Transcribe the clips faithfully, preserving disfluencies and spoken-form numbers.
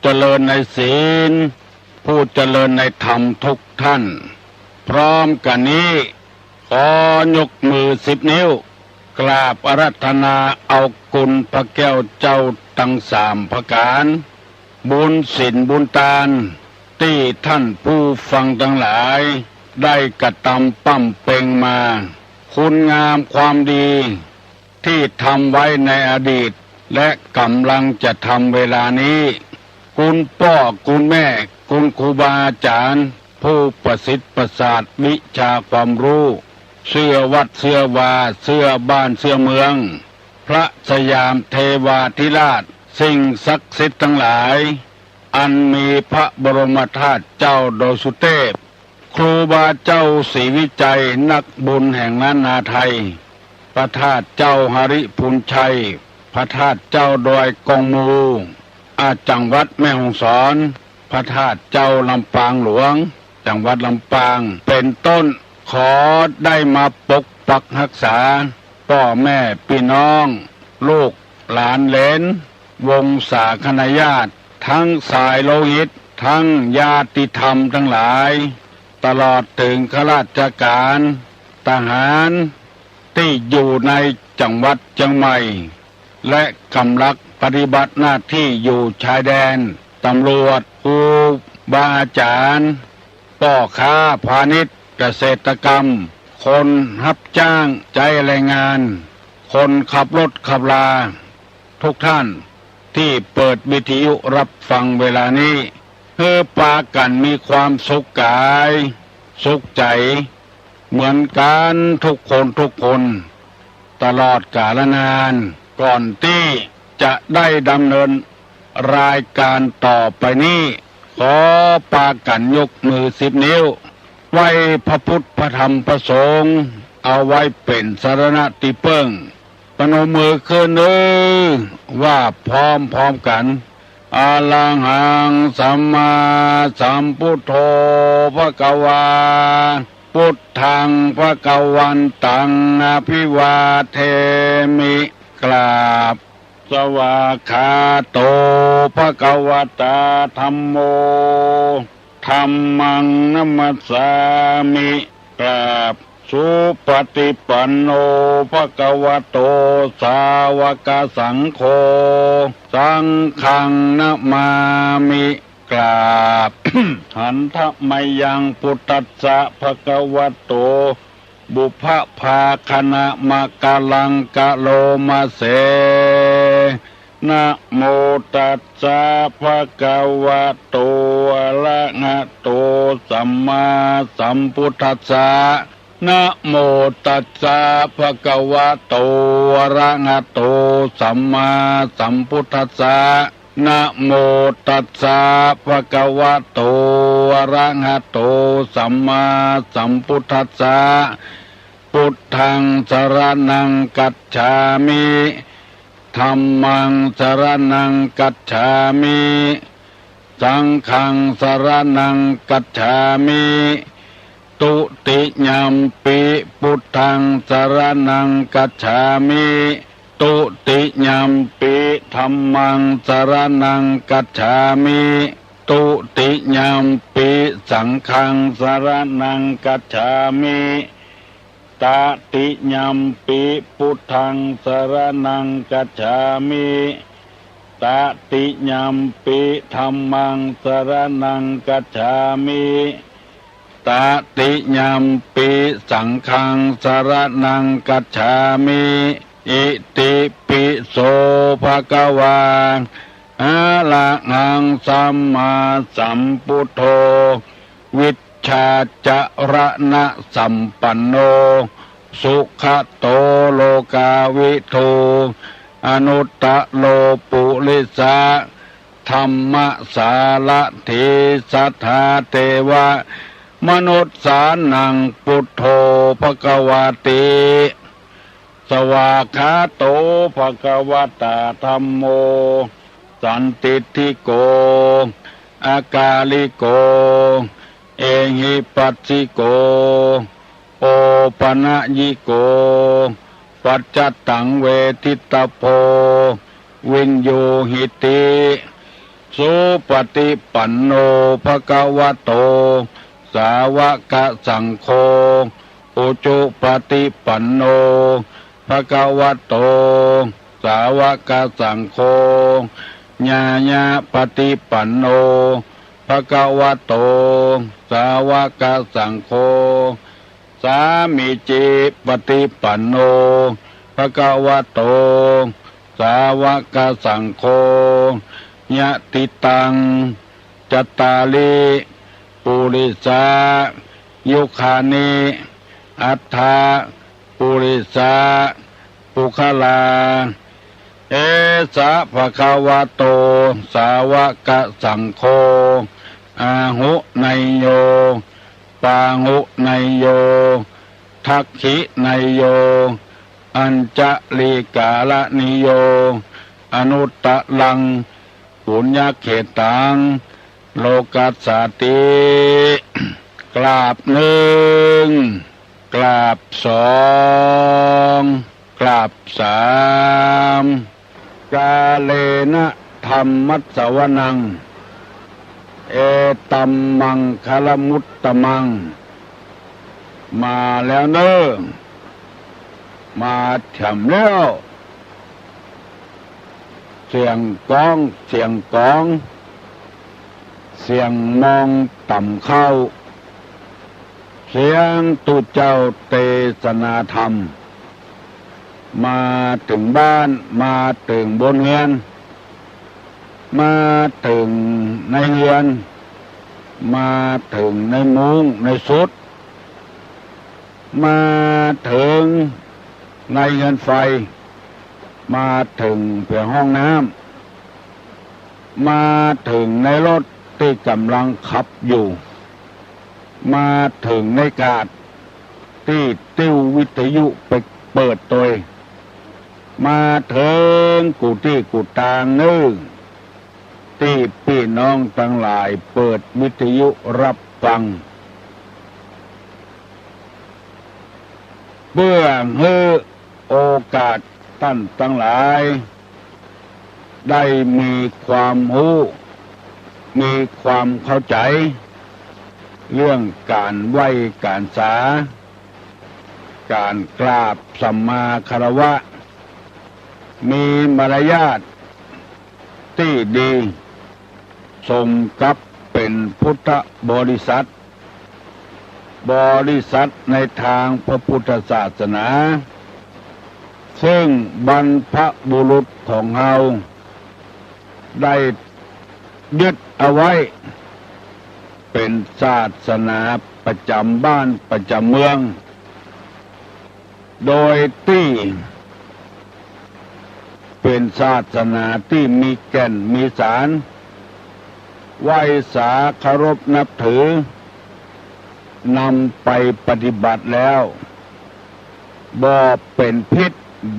เจริญในศีล ผู้เจริญในธรรมทุกท่าน พร้อมกั๋นนี้ ขอยกมือสิบนิ้ว กราบอาราธนาเอาคุณพระแก้วเจ้าตังสามประก๋าน บุญศีลบุญตาน ตี้ท่านผู้ฟังตังหลาย ได้กระตำปำเป็งมา คุณงามความดี ตี้ทำไว้ในอดีต และก่ำลังจะทำเวลานี้ คุณป้อคุณแม่ คุณครูบาอาจ๋ารย์ ผู้ประสิทธิ์ประสาทวิชาความฮู้ เสื้อวัดเสื้อวา เสื้อบ้านเสื้อเมือง พระสยามเทวาธิราช สิ่งศักดิ์สิทธิ์ตังหลาย อันมีพระบรมธาตุเจ้าดอยสุเตพ ครูบาเจ้าศรีวิชัย นักบุญแห่งล้านนาไทย พระธาตุเจ้าหริภุญชัย พระธาตุเจ้าดอยกองมู อา จังหวัดแม่ฮ่องสอน พระธาตุเจ้าลำปางหลวง จังหวัดลำปาง เป๋นต้น ขอได้มาปกปักฮักษา ป้อแม่ปี้น้อง ลูกหลานเหลน วงศาคณาญาติ ตึงสายโลหิต ตึงญาติธรรมตังหลาย ตลอดเถิงข้าราชก๋าน ทหาร ตี้อยู่ในจังหวัดเจียงใหม่ และก่ำลังปฏิบัติหน้าตี้อยู่ชายแดน ตำรวจ ครูบาอาจ๋ารย์ ป้อค้าพาณิชย์ เกษตรกรรม คนฮับจ้างใจ๊แรงงาน คนขับรถขับรา ทุกท่านตี้เปิดวิทยุฮับฟังเวลานี้ หื้อปากั๋นมีความสุขก๋าย สุขใจ๋ เหมือนกั๋นทุกคนทุกคน ตลอดกาลนาน ก่อนตี้จะได้ดำเนินรายก๋านต่อไปนี้ ขอปากั๋นยกมือสิบนิ้ว ไหว้พระพุทธพระธรรมพระสงฆ์ เอาไว้เป๋นสรณะตี้เปิ้ง ประนมมือขึ้นเน่อ ว่าพร้อมๆ กั๋น อะระหังสัมมาสัมพุทโธภะคะวา พุทธังภะคะวันตังอะภิวาเทมิ กราบ สวากขาโตภะคะวะตาธัมโม ธัมมังนะมัสสามิ กราบ สุปะฏิปันโนภะคะวะโต สาวกสังโฆ สังฆังนะมามิ กราบ หันทะมะยัง พุทธัสสะภะคะวะโต ปุพพะภาคะนะมะกะลังกะโลมะเส นะโมตัสสะภะคะวะโต อะระหะโต สัมมาสัมพุทธัสสะ นะโมตัสสะภะคะวะโต อะระหะโต สัมมาสัมพุทธัสสะ นะโมตัสสะภะคะวะโต อะระหะโต สัมมาสัมพุทธัสสะ พุทธังสรณังคัจฉามิ ธัมมังสรณังคัจฉามิ สังฆังสรณังคัจฉามิ ตุติยัมปิพุทธังสรณังคัจฉามิ ตุติยัมปิธัมมังสรณังคัจฉามิ ตุติยัมปิสังฆังสรณังคัจฉามิ ตติยัมปิพุทธังสรณังคัจฉามิ ตติยัมปิธัมมังสรณังคัจฉามิ ตติยัมปิสังฆังสรณังคัจฉามิ อิติปิโสภะคะวา อะระหังสัมมาสัมพุทโธ วิชชาจรณะสัมปันโน สุขะโตโลกาวิทู อนุตตะโรปุริสะ ธัมมะสารถี สัทธาเทวะมนุสสานัง พุทโธภะคะวาติ สวากขาโตภะคะวะตาธัมโม สันทิฏฐิโก อากาลิโก เอหิปัสสิโก โอปะนะยิโก ปัจจตังเวทิตาโพ วิญญูหิติ สุปฏิปันโน ภะคะวะโต สาวกสังโฆ อุจุปฏิปันโน ภะคะวะโต สาวกสังโฆ ญาญาปฏิปันโน ภะคะวะโต สาวกสังโฆ สามีจิปฏิปันโน ภะคะวะโต สาวกสังโฆ ยะติตัง จัตตาริ ปุริสา ยุคานิ อัฏฐะ ปุริสา ปุคคลา เอสะ ภะคะวะโต สาวกสังโฆ อาหุเนยโย ปาหุเนยโย ทักขิเนยโย อัญชลีกาละนิโย อนุตตรัง ปุญญเขตตัง โลกัสสาติ กราบหนึ่ง กราบสอง กราบสาม กาเลนะธัมมัสสวนัง เอตัมมังคลมุตตมัง มาแล้วเน่อ มาแถมแล้ว เสียงก้อง เสียงกอง เสียงมองต่ำเข้า เสียงตุ๊เจ้าเตสนาธรรม มาเถิงบ้าน มาเถิงบนเฮือน มาเถิงในเฮือน มาเถิงในมุ้งในสุด มาเถิงในเฮือนไฟ มาเถิงแผงห้องน้ำ มาเถิงในรถตี้ก่ำลังขับอยู่ มาเถิงในกาดตี้ติ้ววิทยุไปเปิดตวย มาเถิงกู้ตี้กู้ตางเน่อ ตี้ปี้น้องตังหลายเปิดวิทยุฮับฟัง เปื้อหื้อโอกาสต้านตังหลาย ได้มีความฮู้ มีความเข้าใจ๋ เรื่องก๋านไหว้ก๋านสา ก๋านกราบสัมมาคารวะ มีมารยาทตี้ดี สมกับเป๋นพุทธบริษัท บริษัทในตางพระพุทธศาสนา ซึ่งบรรพบุรุษของเฮาได้ยึดเอาไว้ เป๋นศาสนาประจ๋ำบ้านประจ๋ำเมือง โดยตี้เป๋นศาสนาตี้มีแก่นมีสาร ไหว้สาเคารพนับถือ นำไปปฏิบัติแล้ว บ่เป๋นพิษ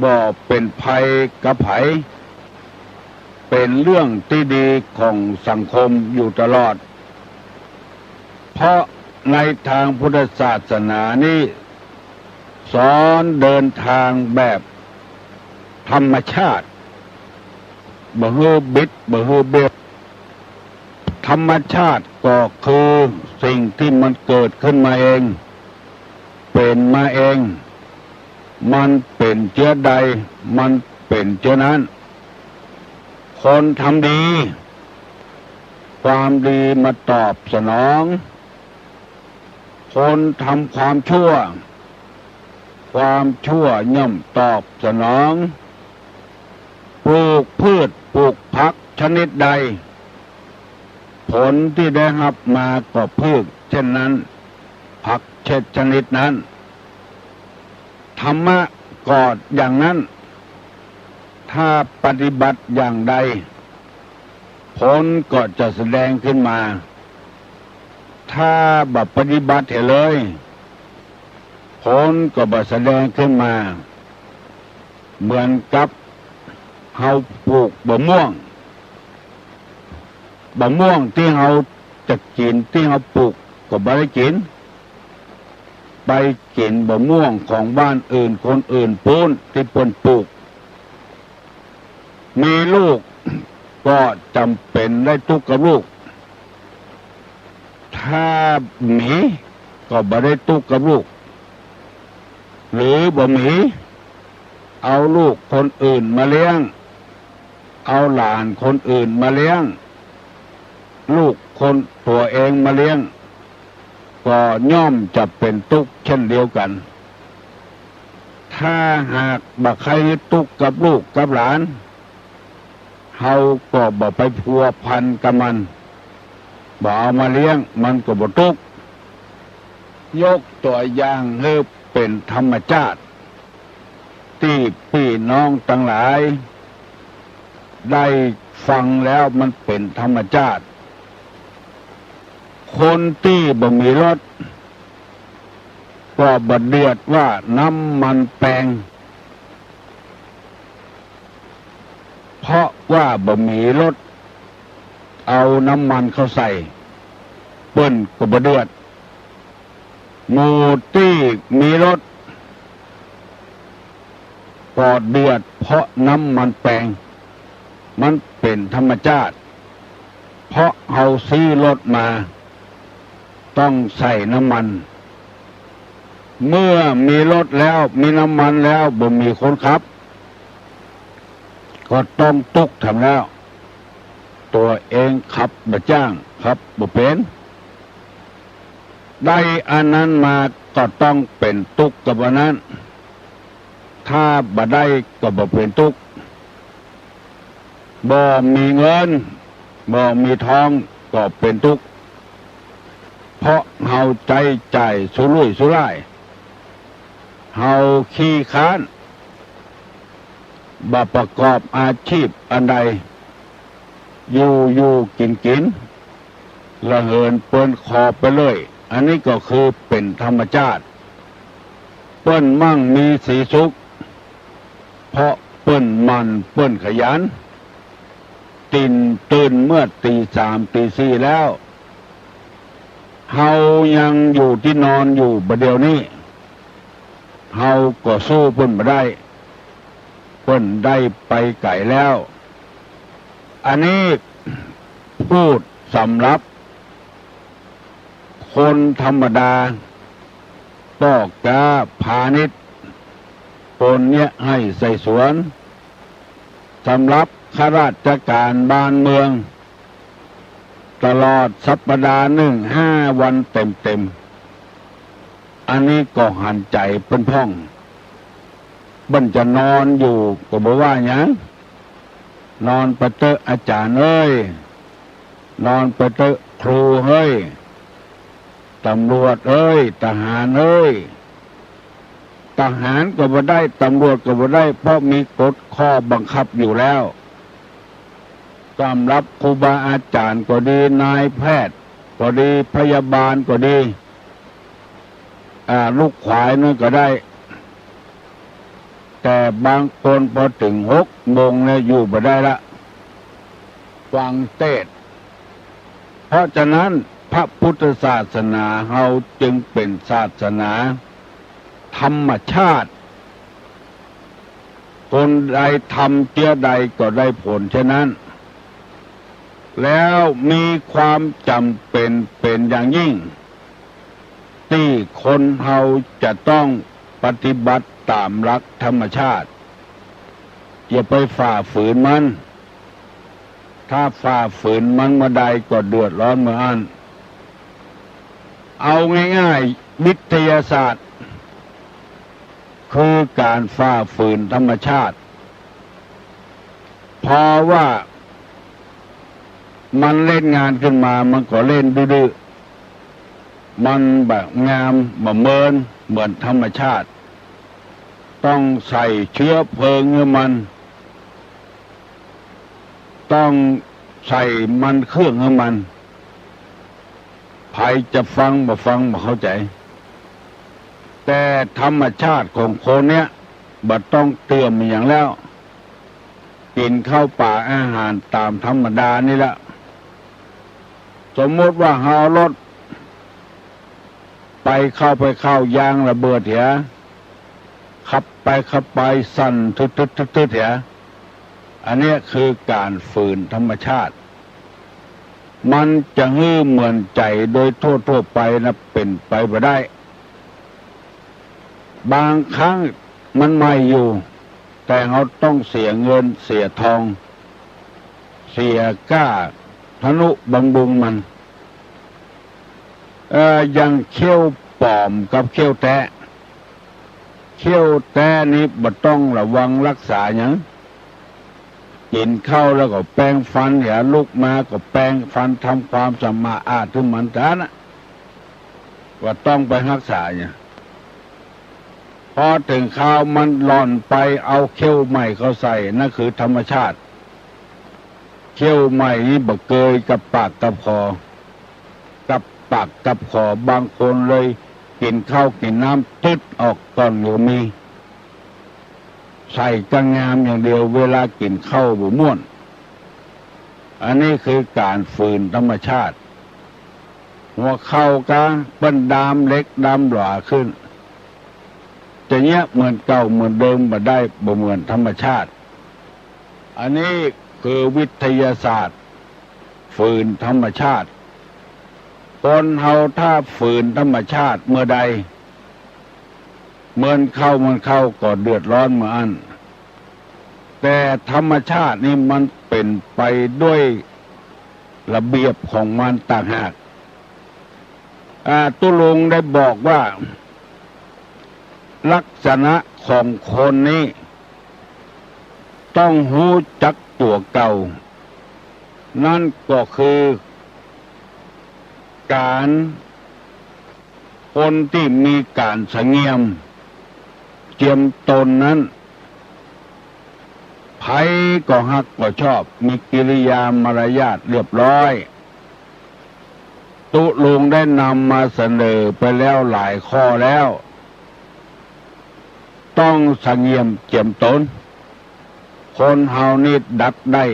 บ่เป๋นภัยกับใผ เป๋นเรื่องตี้ดีของสังคมอยู่ตลอด เพราะในตางพุทธศาสนานี้ สอนเดินตางแบบธรรมชาติ บ่หื้อบิด บ่หื้อเบียด ธรรมชาติก็คือสิ่งตี้มันเกิดขึ้นมาเอง เป๋นมาเอง มันเป๋นเจื้อใด มันเป๋นเจื้อนั้น คนทำดี ความดีมาตอบสนอง คนทำความชั่ว ความชั่วย่อมตอบสนอง ปลูกพืชปลูกผักชนิดใด ผลตี้ได้ฮับมาก็พืชเช่นนั้น ผักเช่นชนิดนั้น ธรรมะก็อย่างนั้น ถ้าปฏิบัติอย่างใด ผลก็จะแสดงขึ้นมา ถ้าบ่ปฏิบัติเหียเลย ผลก็บ่แสดงขึ้นมา เหมือนกับเฮาปลูกบ่าม่วง บ่าม่วงตี้เฮาจะกิ๋นตี้เฮาปลูกก็บ่ได้กิ๋น ไปกิ๋นบ่าม่วงของบ้านอื่นคนอื่นปู๊นตี้เปิ้นปลูก มีลูก ก็จ๋ำเป๋นได้ตุ๊กกับลูก ถ้ามีก็บ่ได้ตุ๊กกับลูก หรือบ่มี เอาลูกคนอื่นมาเลี้ยง เอาหลานคนอื่นมาเลี้ยง ลูกคนตั๋วเองมาเลี้ยง ก็ย่อมจะเป๋นตุ๊กเช่นเดียวกั๋น ถ้าหากบ่ใค่ตุ๊กกับลูกกับหลาน เฮาก็บ่ไปพัวพันกับมัน บ่เอามาเลี้ยง มันก็บ่ตุ๊ก ยกตั๋วอย่างหื้อเป๋นธรรมจาติ ตี้ปี้น้องตังหลายได้ฟังแล้ว มันเป๋นธรรมจาติ คนตี้บ่มีรถ ก็บ่เดือดว่าน้ำมันแปง เพราะว่าบ่มีรถเอาน้ำมันเข้าใส่ เปิ้นก็บ่เดือด หมู่ตี้มีรถ ก็เดือดเพราะน้ำมันแปง มันเป๋นธรรมจาติ เพราะเฮาซื้อรถมา ต้องใส่น้ำมัน เมื่อมีรถแล้ว มีน้ำมันแล้ว บ่มีคนขับ ก็ต้องตุ๊กทำแล้ว ตั๋วเองขับบ่จ้าง ขับบ่เป๋น ได้อันนั้นมาก็ต้องเป๋นตุ๊กกับอันนั้น ถ้าบ่ได้ก็บ่เป๋นตุ๊ก บ่มีเงิน บ่มีทองก็เป๋นตุ๊ก เพราะเฮาใจ๊จ่ายสุรุ่ยสุร่าย เฮาขี้คร้าน บ่ประกอบอาชีพอันใด อยู่อยู่กิ๋นกิ๋น ละเหินเปินขอไปเลย อันนี้ก็คือเป๋นธรรมจาติ เปิ้นมั่งมีสีสุข เพราะเปิ้นหมั่นเปิ้นขยัน ตื่น ตื่นเมื่อตี๋สามตี๋สี่แล้ว เฮายังอยู่ตี้นอนอยู่บ่าเดี่ยวนี้ เฮาก็สู้เปิ้นบ่ได้ เปิ้นได้ไปไก๋แล้ว อันนี้พูดสำหรับคนธรรมดา ป้อก๊าพาณิชย์ คนเยียะไฮ่ใส่สวน สำหรับข้าราชก๋านบ้านเมือง ตลอดสัปดาห์นึ่งห้าวันเต๋มๆ อันนี้ก็หันใจ๋เปิ้นพ่อง เปิ้นจะนอนอยู่ก็บ่ว่าหยัง นอนไปเต๊อะอาจ๋ารย์เอ้ย นอนไปเต๊อะครูเฮ้ย ต๋ำรวจเอ้ย ทหารเอ้ย ทหารก็บ่ได้ ต๋ำรวจก็บ่ได้ เพราะมีกฎข้อบังคับอยู่แล้ว สำหรับครูบาอาจ๋ารย์ก็ดี นายแพทย์ก็ดี พยาบาลก็ดี อ่า ลูกขวายนั่นก็ได้ แต่บางคนพอเถิงหกโมงแล้วอยู่บ่ได้ละ ฟังเตสน์ เพราะฉะนั้นพระพุทธศาสนาเฮาจึงเป๋นศาสนาธรรมชาติ คนใดทำเจื้อใดก็ได้ผลเช่นนั้น แล้วมีความจ๋ำเป๋นเป๋นอย่างยิ่ง ตี้คนเฮาจะต้องปฏิบัติต๋ามหลักธรรมชาติ อย่าไปฝ่าฝืนมัน ถ้าฝ่าฝืนมันเมื่อใดก็เดือดร้อนเมื่ออั้น เอาง่ายๆ วิทยาศาสตร์ คือก๋านฝ่าฝืนธรรมชาติ เพราะว่ามันเล่นงานขึ้นมา มันก็เล่นดื้อๆ มันบ่งามบ่เมินเหมือนธรรมชาติ ต้องใส่เชื้อเพลิงหื้อมัน ต้องใส่มันเครื่องหื้อมัน ใผจะฟังบ่ฟังบ่เข้าใจ๋ แต่ธรรมชาติของคนเนี้ยบ่ต้องเตื้อมอะหยังแล้ว กิ๋นข้าวป๋าอาหารต๋ามธรรมดานี่แหละ สมมุติว่าเฮาเอารถไปเข้าไปเข้ายางระเบิดเหีย ขับไปขับไปสั่นตึดๆๆๆ เหีย อันเนี้ยคือก๋านฝืนธรรมชาติ มันจะหื้อเหมือนใจ๋โดยทั่วๆ ไปนะ เป๋นไปบ่ได้ บางครั้งมันใหม่อยู่ แต่เฮาต้องเสียเงินเสียทอง เสียก้าทะนุบำรุงมัน เอ่อ อย่างเขี้ยวป๋อมกับเขี้ยวแต๊ เขี้ยวแต๊นี่บ่ต้องระวังฮักษาหยัง กิ๋นข้าวแล้วก็แปรงฟัน เหียลุกมาก็แปรงฟัน ทำความสะอาดหื้อมันตะนั้นนะ บ่ต้องไปฮักษาหยัง พอเถิงคราวมันหล่อนไปเอาเขี้ยวใหม่เข้าใส่ นั่นคือธรรมชาติ เขี้ยวใหม่นี่บ่เกยกับปากกับคอ กับปากกับคอ บางคนเลยกิ๋นข้าวกิ๋นน้ำตึ๊ดออกก่อนก็มี ใส่ก้างงามอย่างเดียว เวลากิ๋นข้าวบ่ม่วน อันนี้คือก๋านฝืนธรรมชาติ หัวเข่าก็เปิ้นดามเหล็กดามหลาขึ้น จะเยียะเหมือนเก่าเหมือนเดิมบ่ได้ บ่เหมือนธรรมชาติ อันนี้คือวิทยาศาสตร์ ฝืนธรรมชาติ คนเฮาถ้าฝืนธรรมชาติเมื่อใด เหมือนเข้าเหมือนเข้าก็เดือดร้อนเมื่ออั้น แต่ธรรมชาตินี่มันเป๋นไปด้วยระเบียบของมันต่างหาก อ่า ตุ๊ลุงได้บอกว่า ลักษณะของคนนี้ต้องฮู้จักตั๋วเก่า นั่นก็คือก๋าน คนตี้มีก๋านสะเงี่ยมเจียมตนนั้น ใผก็ฮักก็ชอบ มีกิริยามารยาทเรียบร้อย ตุ๊ลุงได้นำมาเสนอไปแล้วหลายข้อแล้ว ต้องสะเงี่ยมเจียมตน คนเฮานี่ดัดได้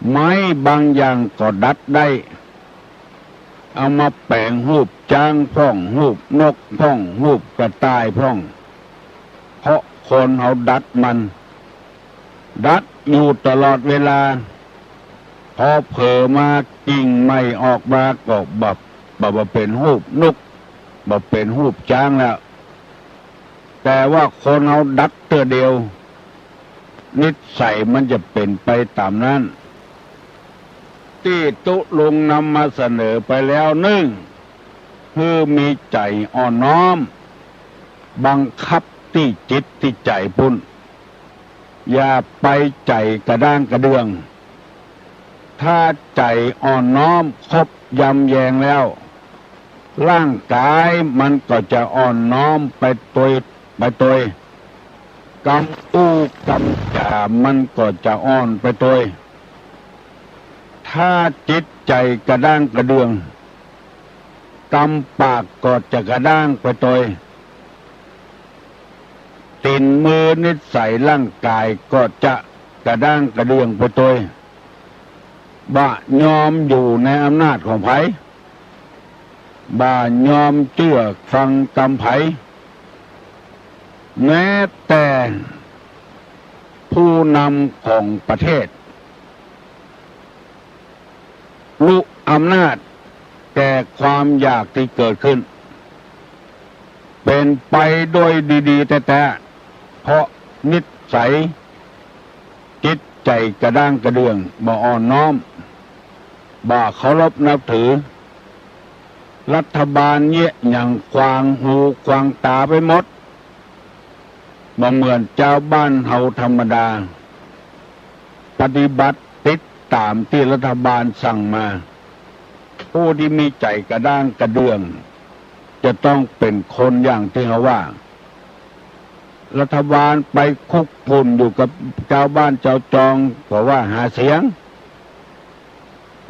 ไม้บางอย่างก็ดัดได้ เอามาแป๋งฮูปจ๊างพ่อง ฮูปนกพ่อง ฮูปกระต่ายพ่อง เพราะคนเฮาดัดมัน ดัดอยู่ตลอดเวลา พอเผลอมากิ่งใหม่ออกมาก็บ่ บ่ บ่เป๋นฮูปนก บ่เป๋นฮูปจ๊างแล้ว แต่ว่าคนเฮาดัดเตื้อเดียว นิสัยมันจะเป๋นไปต๋ามนั้น ตี้ตุ๊ลุงนำมาเสนอไปแล้ว นึ่ง หื้อมีใจ๋อ่อนน้อม บังคับตี้จิตตี้ใจ๋ปุ้น อย่าไปใจ๋กระด้างกระเดื่อง ถ้าใจ๋อ่อนน้อมครบยำแยงแล้ว ร่างก๋ายมันก็จะอ่อนน้อมไปตวย ไปตวย กำอู้กำจ๋ามันก็จะอ่อนไปตวย ถ้าจิตใจ๋กระด้างกระเดื่อง กำปากก็จะกระด้างไปตวย ตี๋นมือนิสัยร่างก๋ายก็จะกระด้างกระเดื่องไปตวย บ่ยอมอยู่ในอำนาจของใผ บ่ยอมเจื้อฟังกำใผ แม้แต่ผู้นำของประเทศ ลุอำนาจแก่ความอยากตี้เกิดขึ้น เป๋นไปด้วยดีๆ แต๊ๆ เพราะนิสัยจิตใจ๋กระด้างกระเดื่อง บ่อ่อนน้อม บ่เคารพนับถือ รัฐบาลเยียะหยังขวางหูขวางต๋าไปหมด บ่เหมือนจาวบ้านเฮาธรรมดา ปฏิบัติติดต๋ามตี้รัฐบาลสั่งมา ผู้ตี้มีใจ๋กระด้างกระเดื่อง จะต้องเป๋นคนอย่างตี้เฮาว่า รัฐบาลไปคุกคุ่นอยู่กับจาวบ้านจาวจองก็ว่าหาเสียง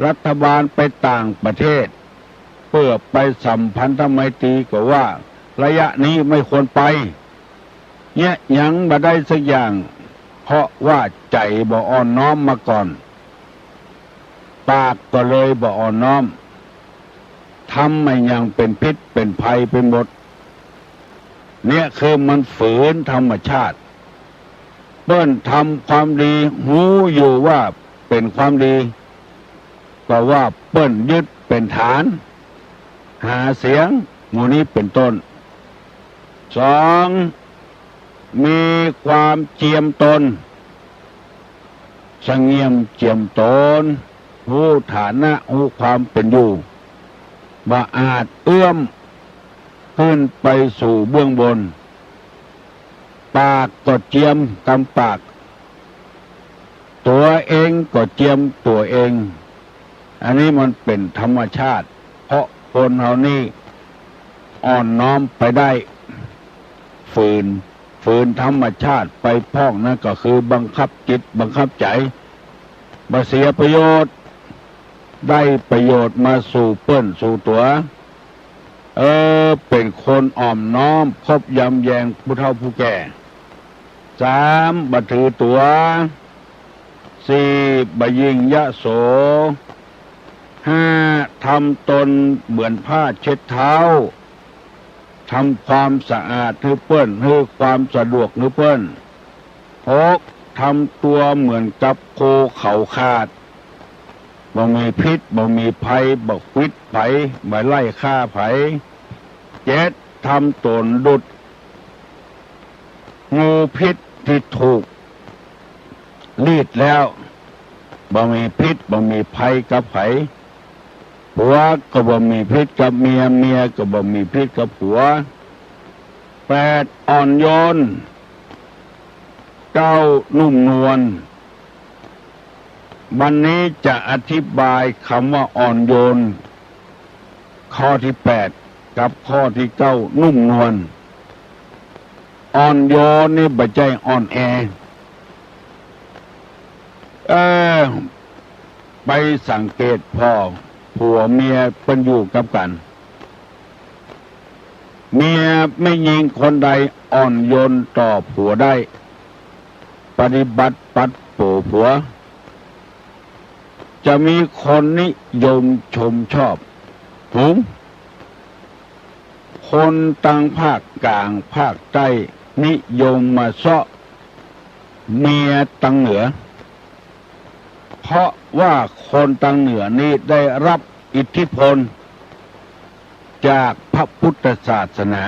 รัฐบาลไปต่างประเทศ เปื้อไปสัมพันธไมตรีก็ว่าระยะนี้ไม่ควรไป เยียะหยังบ่ได้สักอย่าง เพราะว่าใจ๋บ่อ่อนน้อมมาก่อน ปากก็เลยบ่อ่อนน้อม ทำอะหยังเป๋นพิษเป๋นภัยไปหมด เนี่ยคือมันฝืนธรรมชาติ เปิ้นทำความดี ฮู้อยู่ว่าเป๋นความดี ก็ว่าเปิ้นยึดเป๋นฐาน หาเสียง หมู่นี้เป๋นต้น สอง มีความเจียมตน สะเงียมเจียมตน ฮู้ฐานะ ฮู้ความเป๋นอยู่ บ่อาจเอื้อมขึ้นไปสู่เบื้องบน ปากก็เจียมกำปาก ตั๋วเองก็เจียมตั๋วเอง อันนี้มันเป๋นธรรมชาติ เพราะคนเฮานี่อ่อนน้อมไปได้ ฝืน ฝืนธรรมชาติไปพ่อง นั้นก็คือบังคับจิตบังคับใจ๋ บ่เสียประโยชน์ ได้ประโยชน์มาสู่เปิ้นสู่ตั๋ว เออ เป๋นคนอ่อมน้อม คบยำแยงผู้เฒ่าผู้แก่ สาม บ่ถือตั๋ว สี่ บ่ยิ่งยโส ห้า ทำตนเหมือนผ้าเช็ดเท้า ทำความสะอาดหื้อเปิ้น หื้อความสะดวกหื้อเปิ้น หก ทำตั๋วเหมือนกับโคเขาขาด บ่มีพิษ บ่มีภัย บ่ขวิดใผ บ่ไล่ฆ่าใผ เจ็ด ทำต๋นดุจ งูพิษตี้ถูกรีดแล้ว บ่มีพิษ บ่มีภัยกับใผ ผัวก็บ่มีพิษกับเมีย เมียก็บ่มีพิษกับผัว แปด อ่อนโยน เก้า นุ่มนวล วันนี้จะอธิบายกำว่าอ่อนโยน ข้อตี้แปด กับข้อตี้เก้า นุ่มนวล อ่อนโยนนี่บ่ใจ้อ่อนแอ เออ ไปสังเกตผ่อ ผัวเมียเปิ้นอยู่กับกั๋น เมียแม่ญิงคนใดอ่อนโยนต่อผัวได้ ปฏิบัติปัดโป๋ผัว จะมีคนนิยมชมชอบ หุง คนตังภาคก๋างภาคใต้นิยมมาเซาะเมียตังเหนือ เพราะว่าคนตังเหนือนี้ได้ฮับอิทธิพลจากพระพุทธศาสนา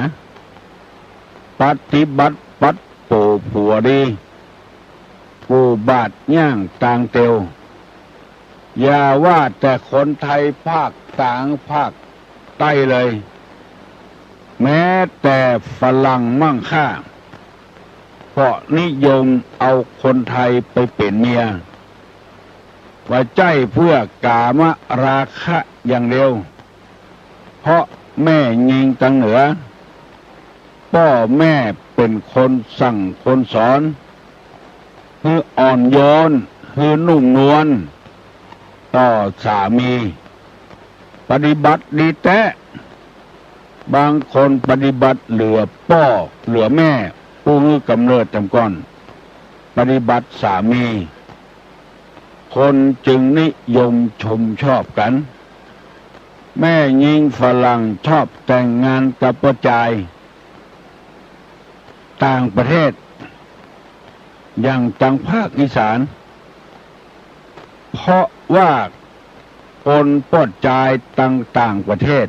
ปฏิบัติปัดโป๋ผัวดี กู้บาตรย่างตางเตียว อย่าว่าแต่คนไทยภาคก๋างภาคใต้เลย แม้แต่ฝรั่งมั่งค่า ก็นิยมเอาคนไทยไปเป๋นเมีย บ่ใจ้เปื้อกามราคะอย่างเดียว เพราะแม่ญิงตังเหนือ ป้อแม่เป๋นคนสั่งคนสอน หื้ออ่อนโยน หื้อนุ่มนวล ต่อสามี ปฏิบัติดีแต๊ บางคนปฏิบัติเหลือป้อเหลือแม่ ผู้หื้อกำเนิดตำก่อน ปฏิบัติสามี คนจึงนิยมชมชอบกั๋น แม่ญิงฝรั่งชอบแต่งงานกับป้อจายต่างประเทศ อย่างตางภาคอีสาน เพราะว่าคนป้อจายตางต่างประเทศ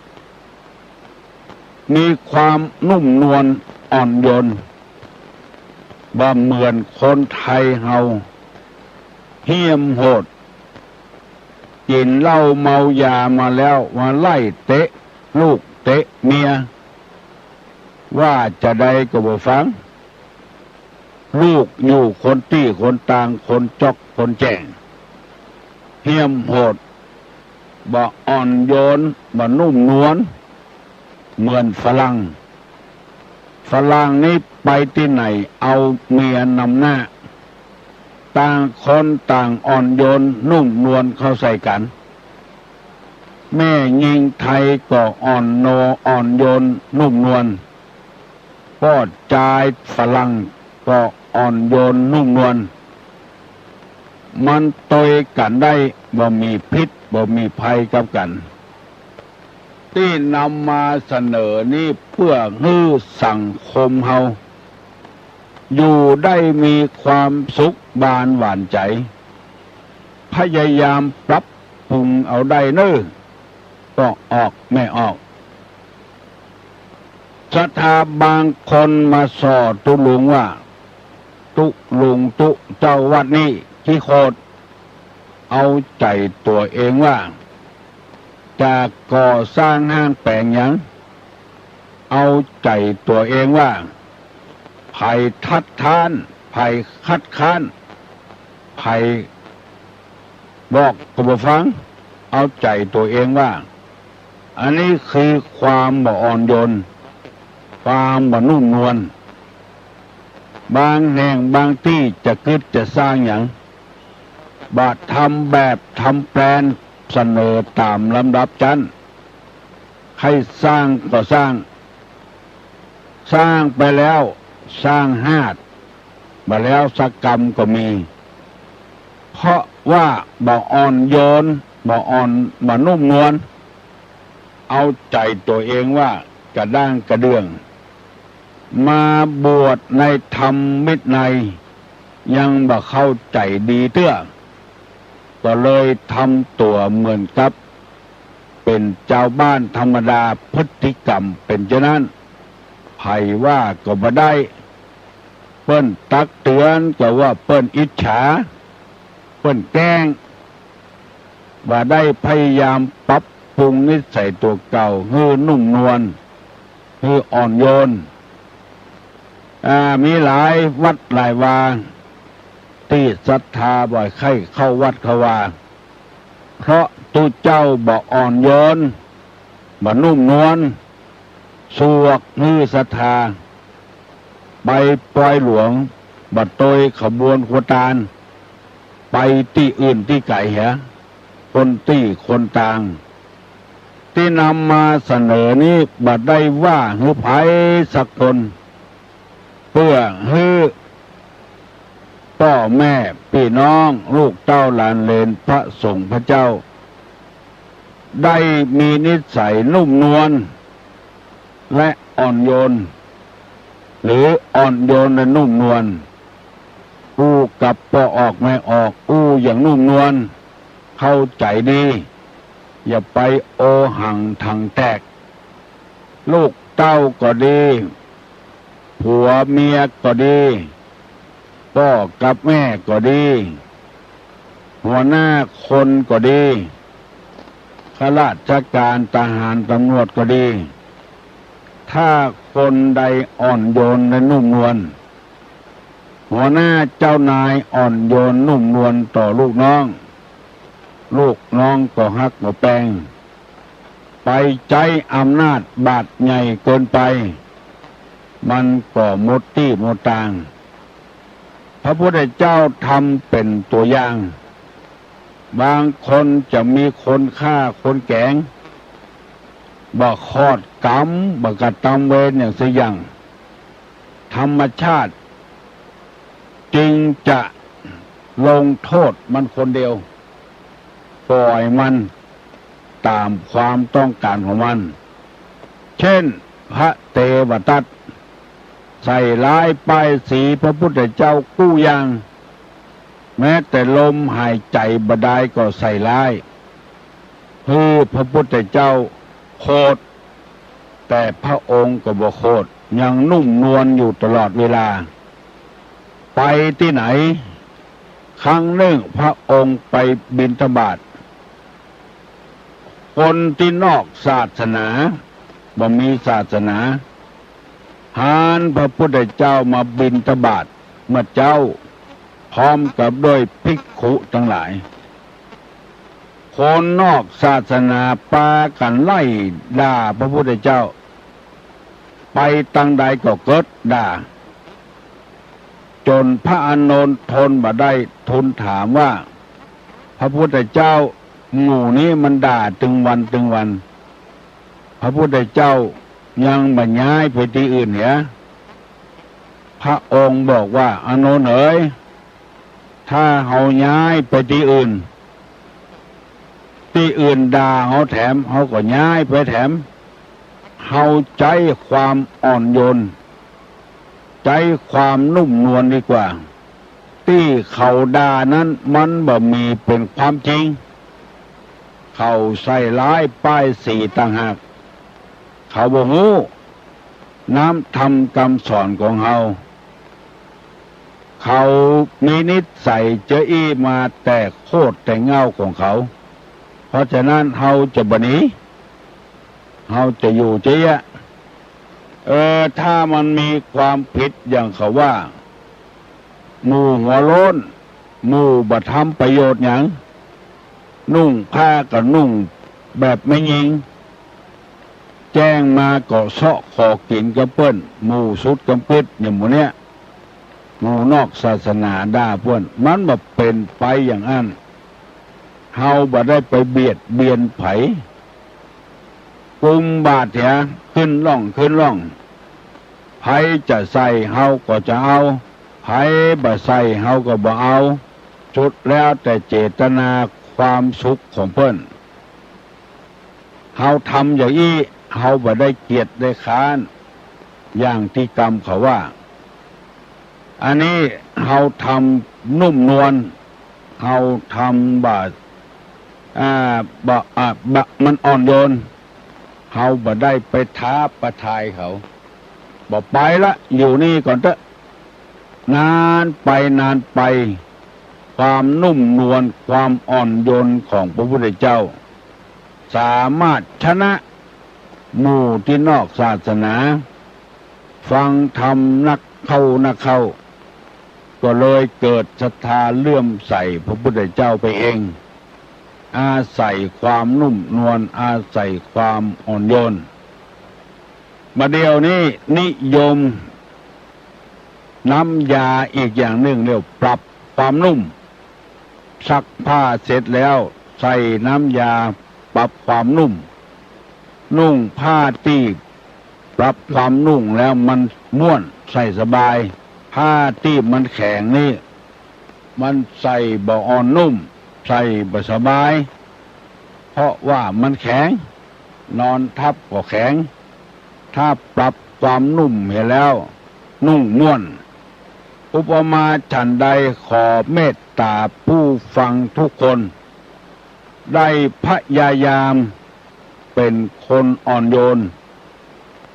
มีความนุ่มนวลอ่อนโยน บ่เหมือนคนไทยเฮา เหี้ยมโหด กิ๋นเหล้าเมายามาแล้ว มาไล่เตะลูกเตะเมีย ว่าจาใดก็บ่ฟัง ลูกอยู่คนตี้คนตาง คนจ๊อกคนแจ้ง เหี้ยมโหด บ่อ่อนโยน บ่นุ่มนวล เหมือนฝรั่ง ฝรั่งนี่ไปตี้ไหนเอาเมียนำหน้า ต่างคนต่างอ่อนโยนนุ่มนวลเข้าใส่กั๋น แม่ญิงไทยก็อ่อนโน อ่อนโยนนุ่มนวล ป้อจายฝรั่งก็อ่อนโยนนุ่มนวล มันตวยกั๋นได้ บ่มีพิษ บ่มีภัยกับกั๋น ตี้นำมาเสนอนี้เปื้อหื้อสังคมเฮา อยู่ได้มีความสุขบานหวานใจ๋ พยายามปรับปรุงเอาได้เน่อ ป้อออกแม่ออก ศรัทธาบางคนมาส่อตุ๊ลุงว่า ตุ๊ลุงตุ๊เจ้าวัดนี้ขี้โขด เอาใจ๋ตั๋วเองว่า จะก่อสร้างห้างแป๋งหยัง เอาใจ๋ตั๋วเองว่า ใผคัดค้าน ใผคัดค้าน ใผบอกก็บ่ฟัง เอาใจ๋ตั๋วเองว่า อันนี้คือความบ่อ่อนโยน ความบ่นุ่มนวล บางแห่งบางตี้จะกึ๊ดจะสร้างหยัง บ่ทำแบบทำแปลนเสนอต๋ามลำดับจั้น ใค่สร้างก็สร้าง สร้างไปแล้ว สร้างฮาด บ่แล้วสักกำก็มี เพราะว่าบ่อ่อนโยน บ่อ่อน บ่นุ่มนวล เอาใจ๋ตั๋วเองว่ากระด้างกระเดื่อง มาบวชในธรรมวินัย ยังบ่เข้าใจ๋ดีเตื้อ ก็เลยทำตั๋วเหมือนกับเป๋นจาวบ้านธรรมดา พฤติกรรมเป๋นจานั้น ใผว่าก็บ่ได้ เปิ้นตักเตือนก็ว่าเปิ้นอิจฉา เปิ้นแกล้ง บ่ได้พยายามปรับปรุงนิสัยตั๋วเก่าหื้อนุ่มนวล หื้ออ่อนโยน อ่า มีหลายวัดหลายวา ตี้ศรัทธาบ่ใค่เข้าวัดเข้าวา เพราะตุ๊เจ้าบ่อ่อนโยน บ่นุ่มนวล สวกหื้อศรัทธา ไปปอยหลวง บ่โตยขบวนครัวตาน ไปตี้อื่นตี้ไก๋เหีย คนตี้คนตาง ตี้นำมาเสนอนี้บ่ได้ว่าหื้อใผสักคน เปื้อหื้อป้อแม่ปี้น้อง ลูกเต้าหลานเหลน พระสงฆ์พระเจ้า ได้มีนิสัยนุ่มนวล และอ่อนโยน หรืออ่อนโยนและนุ่มนวล อู้กับป้อออกแม่ออก อู้อย่างนุ่มนวล เข้าใจ๋ดี อย่าไปโอหังถังแตก ลูกเต้าก็ดี ผัวเมียก็ดี ป้อกับแม่ก็ดี หัวหน้าคนก็ดี ข้าราชการทหารตำรวจก็ดี ถ้าคนใดอ่อนโยนและนุ่มนวล หัวหน้าเจ้านายอ่อนโยนนุ่มนวลต่อลูกน้อง ลูกน้องก็ฮักก็แปง ไปใจ๊อำนาจบาดใหญ่เกินไป มันก็หมดตี้หมดตาง พระพุทธเจ้าทำเป๋นตั๋วอย่าง บางคนจะมีคนฆ่าคนแก๋ง บ่ขอดกรรม บ่กระตำเวรอย่างสักอย่าง ธรรมชาติจึงจะลงโทษมันคนเดียว ปล่อยมันต๋ามความต้องการของมัน เช่น พระเตวทัตใส่ร้ายป้ายสีพระพุทธเจ้ากู้อย่าง แม้แต่ลมหายใจ๋บ่ได้ก็ใส่ร้าย หื้อพระพุทธเจ้าโขด แต่พระองค์ก็บ่โขด ยังนุ่มนวลอยู่ตลอดเวลา ไปตี้ไหน ครั้งนึ่งพระองค์ไปบิณฑบาต คนตี้นอกศาสนา บ่มีศาสนา หันพระพุทธเจ้ามาบิณฑบาตเมื่อเจ๊า พร้อมกับด้วยภิกขุตังหลาย คนนอกศาสนาปากั๋นไล่ด่าพระพุทธเจ้า ไปตางใดก็เกิดด่า จ๋นพระอานนท์ทนบ่ได้ ทูลถามว่า พระพุทธเจ้า หมู่นี้มันด่าตึงวันตึงวัน พระพุทธเจ้ายังบ่ย้ายไปตี้อื่นเหีย พระองค์บอกว่า อานนท์เอ๋ย ถ้าเฮาย้ายไปตี้อื่น ตี้อื่นด่าเฮาแถม เฮาก็ย้ายไปแถม เฮาใจ๊ความอ่อนโยน ใจ๊ความนุ่มนวลดีกว่า ตี้เขาด่านั้นมันบ่มีเป๋นความจริง เขาใส่ร้ายป้ายสีต่างหาก เขาบ่ฮู้น้ำธรรมกำสอนของเฮา เขามีนิสัยจะอี้มาแต่โคตรแต่เหง้าของเขา เพราะฉะนั้นเฮาจะบ่หนี เฮาจะอยู่จะเยียะ เออ ถ้ามันมีความผิดอย่างเขาว่า หมู่หัวโล้น หมู่บ่ทำประโยชน์หยัง นุ่งผ้าก็นุ่งแบบแม่ญิง แจ้งมาก็เซาะขอกิ๋นกับเปิ้น หมู่สุดกำกึ๊ดอย่างหมู่เนี้ย หมู่นอกศาสนาด่าเปิ้น มันบ่เป๋นไปอย่างอั้น เฮาบ่ได้ไปเบียดเบียนใผ กุมบาตรเหีย ขึ้นล่อง ขึ้นล่อง ใผจะใส่เฮาก็จะเอา ใผบ่ใส่เฮาก็บ่เอา สุดแล้วแต่เจตนาความสุขของเปิ้น เฮาทำอย่างอี้ เฮาบ่ได้เกียจได้คร้าน อย่างตี้กำเขาว่า อันนี้เฮาทำนุ่มนวล เฮาทำบ่ อ่า บ่ อ่า บ่ มันอ่อนโยน เฮาบ่ได้ไปท้าประทายเขา บ่ไปละ อยู่นี่ก่อนเต๊อะ นานไปนานไป ความนุ่มนวล ความอ่อนโยนของพระพุทธเจ้า สามารถชนะหมู่ตี้นอกศาสนา ฟังธรรมนักเข้านักเข้า ก็เลยเกิดศรัทธาเลื่อมใสพระพุทธเจ้าไปเอง อาศัยความนุ่มนวล อาศัยความอ่อนโยน บ่าเดี่ยวนี้นิยมน้ำยาอีกอย่างนึ่ง เรียกปรับความนุ่ม ซักผ้าเสร็จแล้วใส่น้ำยาปรับความนุ่ม นุ่งผ้าตี้ปรับความนุ่มแล้วมันม่วน ใส่สบาย ผ้าตี้มันแข็งนี่ มันใส่บ่อ่อนนุ่ม ใส่บ่สบาย เพราะว่ามันแข็ง นอนทับก็แข็ง ถ้าปรับความนุ่มเหียแล้ว นุ่งม่วน อุปมาฉันใด ขอเมตตาผู้ฟังทุกคน ได้พยายามเป๋นคนอ่อนโยน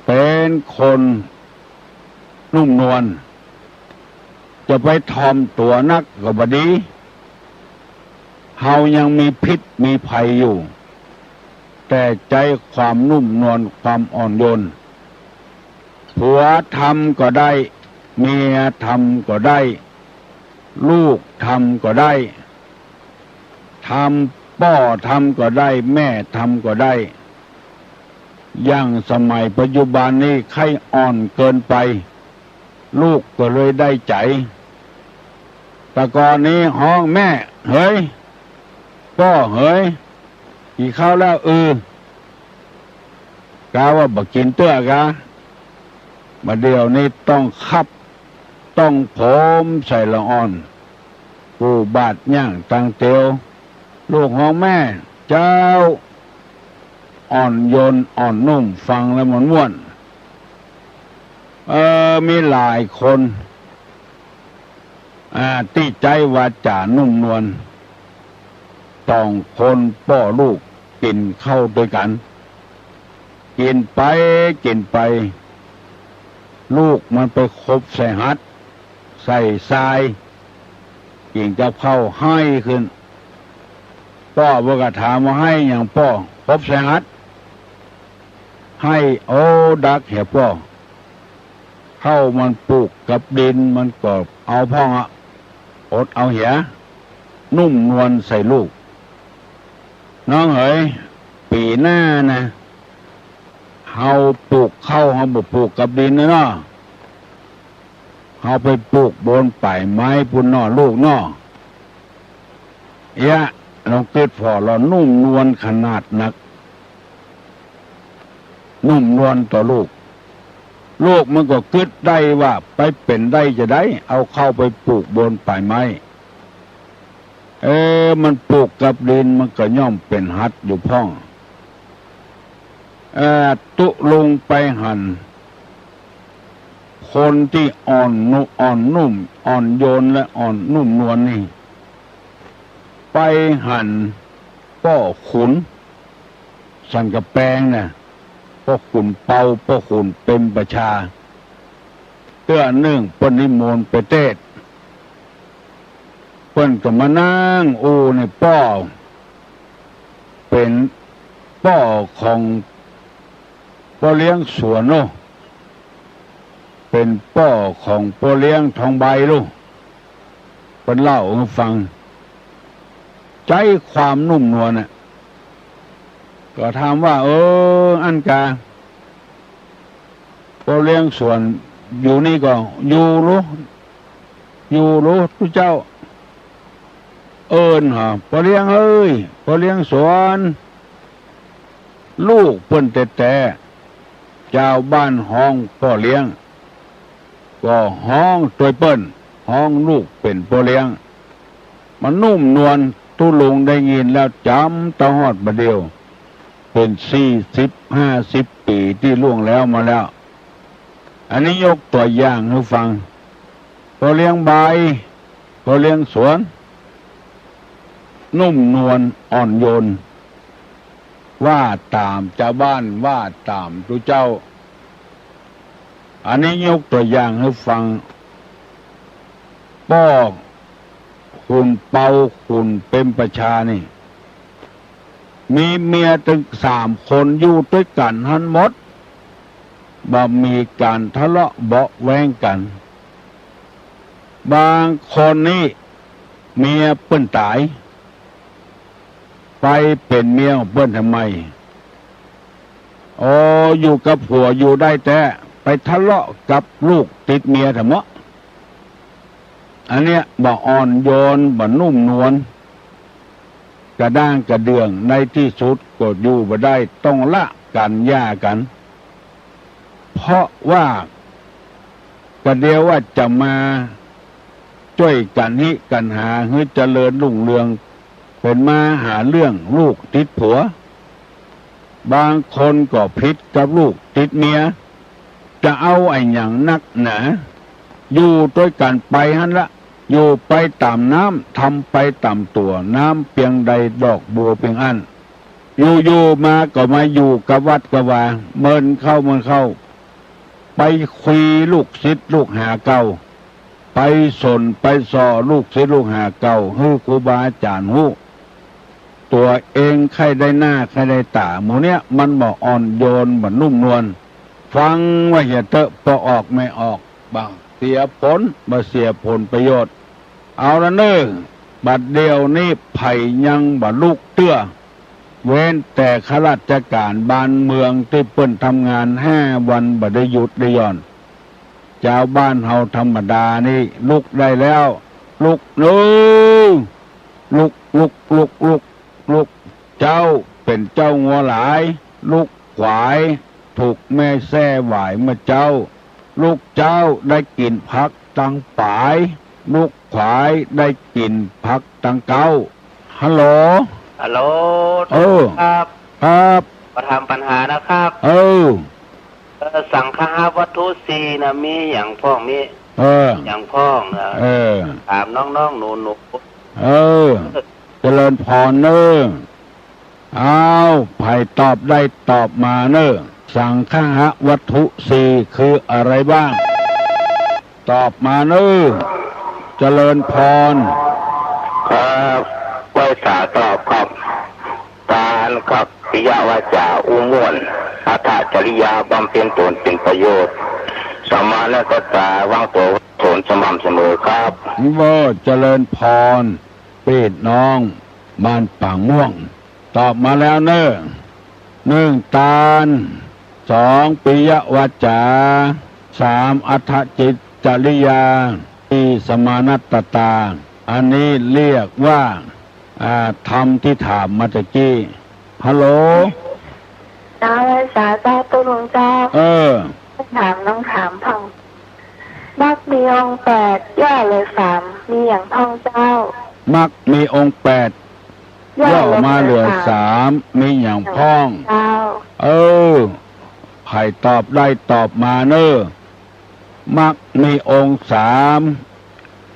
เป๋นคนนุ่มนวล จะไปถ่อมตั๋วนักก็บ่ดี เฮายังมีพิษมีภัยอยู่ แต่ใจ๊ความนุ่มนวล ความอ่อนโยน ผัวทำก็ได้ เมียทำก็ได้ ลูกทำก็ได้ ทำ ป้อทำก็ได้ แม่ทำก็ได้ อย่างสมัยปัจจุบันนี้ใค่อ่อนเกินไป ลูกก็เลยได้ใจ๋ แต่ก่อนนี้ฮ้อง "แม่เหย ป้อเหย กิ๋นข้าวแล้ว" อือ กาว่าบ่กิ๋นเตื้อกา บ่าเดี่ยวนี้ต้องคับ ต้องโผมใส่ละอ่อน ปูบาตรย่างตังเตียว ลูกฮ้อง "แม่" เจ้า อ่อนโยนอ่อนนุ่ม ฟังแล้วมันม่วน เออ มีหลายคน อ่า ตี้ใจ๊วาจ๋านุ่มนวล สองคนป้อลูกกิ๋นข้าวตวยกั๋น กิ๋นไปกิ๋นไป ลูกมันไปขบใส่หัด ใส่ซาย กิ๋นกับข้าวไห้ขึ้น ป้อเปิ้นก็ถามว่า "ไห้หยังป้อ ขบใส่หัด" "ไห้ โอ้ ดักเหียป้อ ข้าวมันปูกกับดิน มันก็เอาพ่องอะ อดเอาเหีย" นุ่มนวลใส่ลูก "น้องเหย ปี๋หน้านะ เฮาปูกข้าว เฮาบ่ปูกกับดินนะเนาะ เฮาไปปูกบนป่ายไม้ปู้นเนาะลูกเนาะ" เอ๊ะ ลองกึ๊ดผ่อ ลอนุ่มนวลขนาดนัก นุ่มนวลต่อลูก ลูกมันก็กึ๊ดได้ว่าไปเป๋นได้จาใด เอาข้าวไปปูกบนป่ายไม้ เออ มันปูกกับดิน มันก็ย่อมเป๋นหัดอยู่พ่อง เออ ตุ๊ลุงไปหัน ค คนตี้อ่อนนุ- อ่อนนุ่ม อ่อนโยนและอ่อนนุ่มนวลนี่ ไปหันป้อขุนสันกำแปงน่ะ ป้อขุนเปา ป้อขุนเปรมประชา เตื้อนึ่งเปิ้นนิมนต์ไปเตสน์ เปิ้นก็มานั่งอู้ในป้อ เป๋นป้อของป้อเลี้ยงสวนโน่น เป๋นป้อของป้อเลี้ยงทองใบลูก เปิ้นเล่าหื้อฟัง ใจ๊ความนุ่มนวลน่ะ ก็ถามว่า เออ อั้นกา ป้อเลี้ยงสวนอยู่นี่ก่อ อยู่ลูก อยู่ลูก ตุ๊เจ้า เอิ้นหา ป้อเลี้ยงเอ้ย ป้อเลี้ยงสวน ลูกเปิ้นแต๊ๆ จาวบ้านฮ้องป้อเลี้ยง ก็ฮ้องตวยเปิ้น ฮ้องลูกเป๋นป้อเลี้ยง มันนุ่มนวล ตุ๊ลุงได้ยินแล้วจ๋ำเต้าฮอดบ่าเดี่ยว เป๋นสี่สิบห้าสิบปี๋ตี้ล่วงแล้วมาแล้ว อันนี้ยกตั๋วอย่างหื้อฟัง ป้อเลี้ยงใบ ป้อเลี้ยงสวน นุ่มนวลอ่อนโยน ว่าต๋ามจาวบ้าน ว่าต๋ามตุ๊เจ้า อันนี้ยกตั๋วอย่างหื้อฟัง ป้อขุนเปา ขุนเปรมประชานี่ มีเมียตึงสามคน อยู่ตวยกั๋นหั้นหมด บ่มีก๋านทะเลาะเบาะแว้งกั๋น บางคนนี่เมียเปิ้นต๋าย ไปเป๋นเมียของเปิ้นทำไม อ๋อ อยู่กับผัวอยู่ได้แต๊ ไปทะเลาะกับลูกติดเมียทำไม อันเนี้ยบ่อ่อนโยน บ่นุ่มนวล กระด้างกระเดื่อง ในตี้สุดก็อยู่บ่ได้ ต้องละกั๋น หย่ากั๋น เพราะว่า กระเดียวว่าจะมาจ้วยกั๋นฮิกั๋นหาหื้อเจริญรุ่งเรือง เป๋นมาหาเรื่องลูกติดผัว บางคนก็ผิดกับลูกติดเมีย จะเอาอะหยังนักหนา อยู่ตวยกั๋นไปหั้นละ อยู่ไปต๋ามน้ำ ทำไปต๋ามตั๋ว น้ำเปียงใดดอกบัวเปียงอั้น อยู่ๆ มาก็มาอยู่กับวัดกับวา เมินเข้าเมินเข้า ไปคุยลูกศิษย์ลูกหาเก่า ไปสนไปส่อลูกศิษย์ลูกหาเก่า หื้อครูบาอาจ๋ารย์ฮู้ ตั๋วเองใค่ได้หน้าใค่ได้ต๋า หมู่เนี้ยมันบ่อ่อนโยน บ่นุ่มนวล ฟังไว้เหียเต๊อะ ป้อออกแม่ออก บ่เสียผล บ่เสียผลประโยชน์ เอาละเน่อ บัดเดี่ยวนี้ใผยังบ่ลุกเตื้อ เว้นแต่ข้าราชก๋านบ้านเมืองตี้เปิ้นทำงานห้าวันบ่ได้หยุดได้หย่อน จาวบ้านเฮาธรรมดานี่ลุกได้แล้ว ลุกเน่อ ลุก ลุก ลุก ลุก ลุก เจ้าเป๋นเจ้างัวหลาย ลุก ขวายถูกแม่แส้หวายเมื่อเจ๊า ลูกเจ๊าได้กิ๋นผักตังป๋าย ลูกขวายได้กิ๋นผักตังเก๊า ฮัลโหล ฮัลโหล เออ ครับ ครับ มาถามปัญหานะครับ เออ เออ สังคหวัตถุสี่นะ มีหยังพ่อง มี เออ หยังพ่องนะ เออ ถามน้องๆ หนูๆ เออ เจริญพรเน่อ อ้าว ใผตอบได้ตอบมาเน่อ สังคหวัตถุสี่คืออะไรบ้าง ตอบมาเน่อ เจริญพร ครับ ไหว้สาตอบครับ ตานครับ ปิยวาจา อู้ม่วน อัตถจริยา บำเพ็ญตนเป็นประโยชน์ สัมมานัตตา วางตั๋ววางต๋นสม่ำเสมอครับ เออ เจริญพร ปี้น้องบ้านปางม่วง ตอบมาแล้วเน่อ หนึ่ง ตาน สอง ปิยวาจา สาม อัตถจริยา สี่ สัมมานัตตา อันนี้เรียกว่า อ่า ธรรมที่ถามมาตะกี้ ฮัลโหล เจ้า ไหว้สาเจ้า ตุ๊ลุงเจ้า เออ ถามน้องถามพ่อง มรรคมีองค์แปด ย่อเหลือสาม มีหยังพ่องเจ้า มรรคมีองค์แปด ย่อมาเหลือสาม มีหยังพ่อง เจ้า เออ ใผตอบได้ตอบมาเน่อ มรรคมีองค์สาม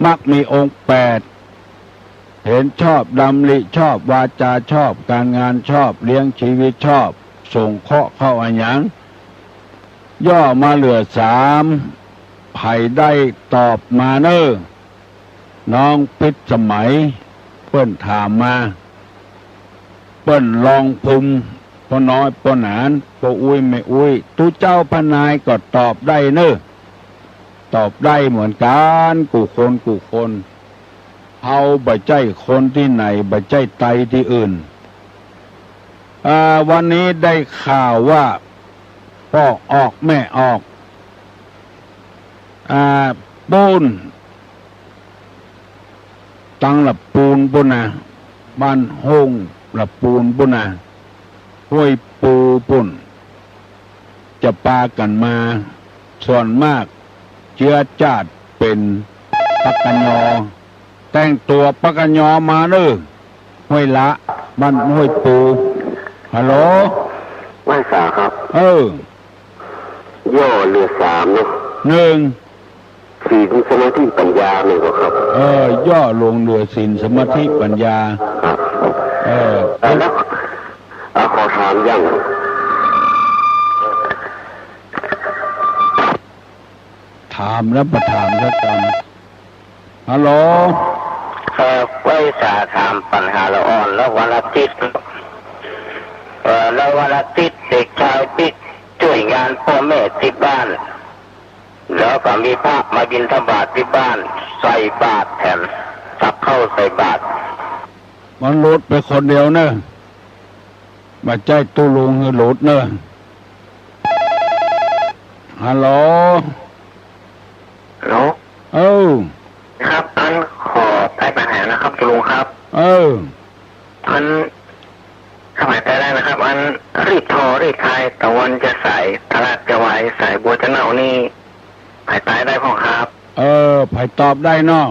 มรรคมีองค์แปด เห็นชอบ ดำริชอบ วาจาชอบ การงานชอบ เลี้ยงชีวิตชอบ สงเคราะห์เข้าอะหยัง ย่อมาเหลือสาม ใผได้ตอบมาเน่อ น้องพิษสมัย เปิ้นถามมา เปิ้นลองภูมิ ป้อน้อยป้อหนาน ป้ออุ๊ยแม่อุ๊ย ตุ๊เจ้าพระนายก็ตอบได้เน่อ ตอบได้เหมือนกั๋น กู้คนกู้คน เฮาบ่ใจ้คนตี้ไหน บ่ใจ้ไตตี้อื่น อ่า วันนี้ได้ข่าวว่า ป้อออกแม่ออก อ่า ปู๊น ตังละปูนปู๊นนะ บ้านโฮ่งละปูนปู๊นนะ ห้วยปูปู๊น จะปากั๋นมา ส่วนมากเจื๊อจ้าดเป๋นปากกะยอ แต่งตั๋วปากกะยอมาเน่อ ห้วยละ บ้านห้วยปู ฮัลโหล ไหว้สาครับ เออ ย่อเหลือสามเนาะ หนึ่ง ศีล สมาธิ ปัญญา แม่นก่อครับ เออ ย่อลงเหลือศีล สมาธิ ปัญญา ครับ เออ เอ่อ แล้ว เอ่อ ขอถามอย่าง ถามแล้วบ่ถามสักกำ ฮัลโหล เอ่อ ไหว้สาถามปัญหาละอ่อน แล้ววันอาทิตย์ เอ่อ แล้ววันอาทิตย์เด็กชายปิ๊กจ้วยงานป้อแม่ตี้บ้าน แล้วก็มีพระมาบิณฑบาตตี้บ้าน ใส่บาตรแถม ตักข้าวใส่บาตร มันหลุดไปคนเดียวเน่อ บ่ใจ้ตุ๊ลุงหื้อหลุดเน่อ ฮัลโหล ฮัลโหล เออ ครับ อันขอไต่ปัญหานะครับ ตุ๊ลุงครับ เออ อัน สมัยไปได้นะครับ อันรีบทอรีบพาย ตะวันจะสาย ตลาดจะวาย สายบัวจะเน่านี่ ใผตอบได้พ่องครับ เออ ใผตอบได้เนาะ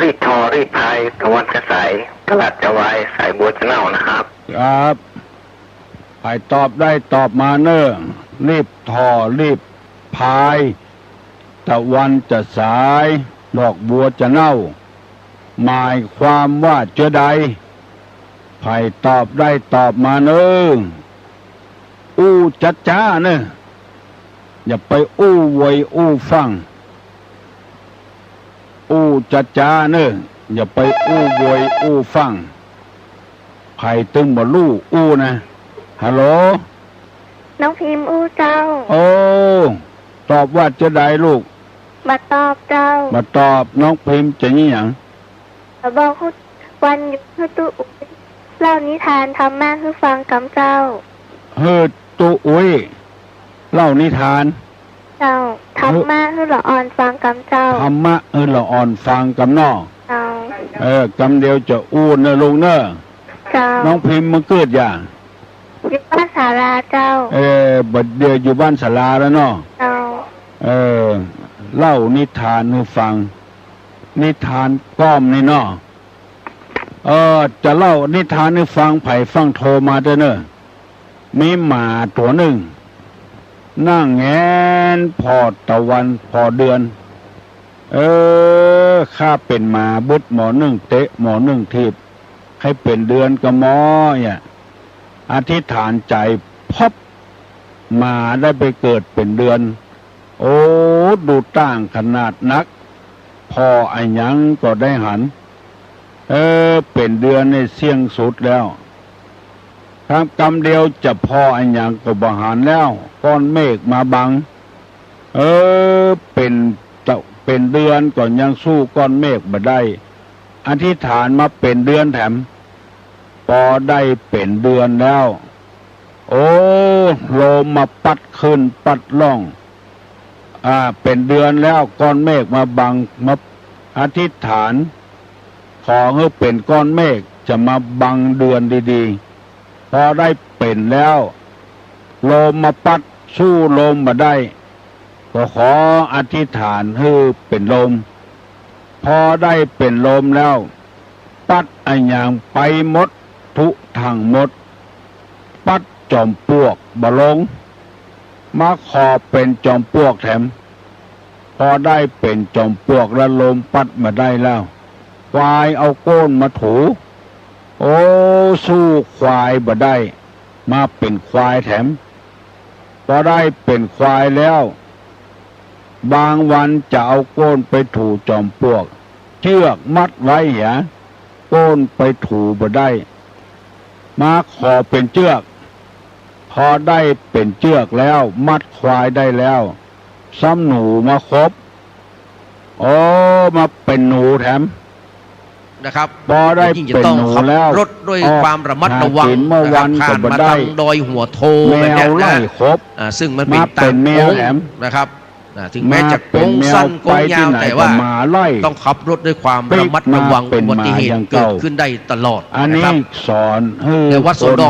รีบทอรีบพาย ตะวันจะสาย ตลาดจะวาย สายบัวจะเน่านะครับ ครับ ใผตอบได้ตอบมาเน่อ รีบทอรีบพาย ตะวันจะสาย ดอกบัวจะเน่า หมายความว่าเจ้าใด ใผตอบได้ตอบมาเน่อ อู้จ๊าๆ เน่อ อย่าไปอู้โวยอู้ฟั่ง อู้จ๊าๆ เน่อ อย่าไปอู้โวยอู้ฟั่ง ใผตึงบ่ฮู้อู้นะ ฮัลโหล น้องพิมอู้เจ้า โอ้ ตอบว่าเจ้าใดลูก บ่ตอบเจ้า บ่ตอบ น้องพิมจะอี้หยัง บ่บอกฮู้ วันหยุดหื้อตุ๊อุ๊ย เล่านิทานธรรมะหื้อฟังกำเจ้า หื้อตุ๊อุ๊ย เล่านิทาน เจ้า ธรรมะหื้อละอ่อนฟังกำเจ้า ธรรมะหื้อละอ่อนฟังกำเนาะ เจ้า เออ กำเดียวจะอู้เน่อลูกเน่อ เจ้า น้องพิมมาเกิดอย่า อยู่บ้านศาลาเจ้า เออ บัดเดี๋ยวอยู่บ้านศาลาแล้วเนาะ เจ้า เออ เล่านิทานหื้อฟัง นิทานก้อมนี่เนาะ เออ จะเล่านิทานหื้อฟัง ใผฟั่งโทรมาเต๊อะเน่อ มีหมาตั๋วนึ่ง นั่งแหงนผ่อตะวันผ่อเดือน เออ ข้าเป๋นหมาบึดหมอนึ่งเตะหมอนึ่งถีบ ใค่เป๋นเดือนก่อหมอเนี่ย อธิษฐานใจ๋พับ หมาได้ไปเกิดเป๋นเดือน โอ้ ดูต่างขนาดนัก ผ่ออะหยังก็ได้หัน เออ เป๋นเดือนนี่เสี้ยงสุดแล้ว ครับ กำเดียวจะผ่ออะหยังก็บ่หันแล้ว ก้อนเมฆมาบัง เออ เป๋นตะ เป๋นเดือนก็ยังสู้ก้อนเมฆบ่ได้ อธิษฐานมาเป๋นเดือนแถม ปอได้เป๋นเดือนแล้ว โอ้ ลมมาปั๊ดขึ้นปั๊ดล่อง อ่า เป๋นเดือนแล้ว ก้อนเมฆมาบัง มาอธิษฐาน ขอหื้อเป๋นก้อนเมฆจะมาบังเดือนดีๆ ปอได้เป๋นแล้ว ลมมาปั๊ด สู้ลมบ่ได้ ก็ขออธิษฐานหื้อเป๋นลม ปอได้เป๋นลมแล้ว ปั๊ดอะหยังไปหมด ทุกตังหมด ปั๊ดจอมปลวกบ่ลง มาขอเป๋นจอมปลวกแถม พอได้เป๋นจอมปลวกแล้วลมปั๊ดบ่าได้แล้ว ควายเอาก้นมาถู โอ้ สู้ควายบ่าได้ มาเป๋นควายแถม พอได้เป๋นควายแล้ว บางวันจะเอาก้นไปถูจอมปลวก เจื้อกมัดไว้เหีย ก้นไปถูบ่าได้ มาขอเป๋นเจื้อก พอได้เป๋นเจื้อกแล้ว มัดควายได้แล้ว ซ้ำหนูมาคบ โอ้ มาเป๋นหนูแถม นะครับ พอได้ ยิ่งจะต้อง เป๋นหนูแล้ว ขับรถด้วย อ้อ ความระมัดระวัง หากิ๋นเมื่อวัน นะครับ ก็บ่ได้ ข้ามมาตางดอยหัวโท แมว แบบเนี้ยนะ ไล่คบ อ่า ซึ่งมันเป๋น มาเป๋นแมว ตางโค้ง แถม นะครับ อ่า ถึงแม้จะ มาเป๋นแมว โค้งสั้นโค้งยาว ไปตี้ไหน แต่ว่า ก็หมาไล่ ต้องขับรถด้วยความระมัดระวัง ปิ๊กมาเป๋นหมา อุบัติเหตุ อย่างเก่า เกิดขึ้นได้ตลอด อันนี้ นะครับ สอนหื้อ ในวัดโสดร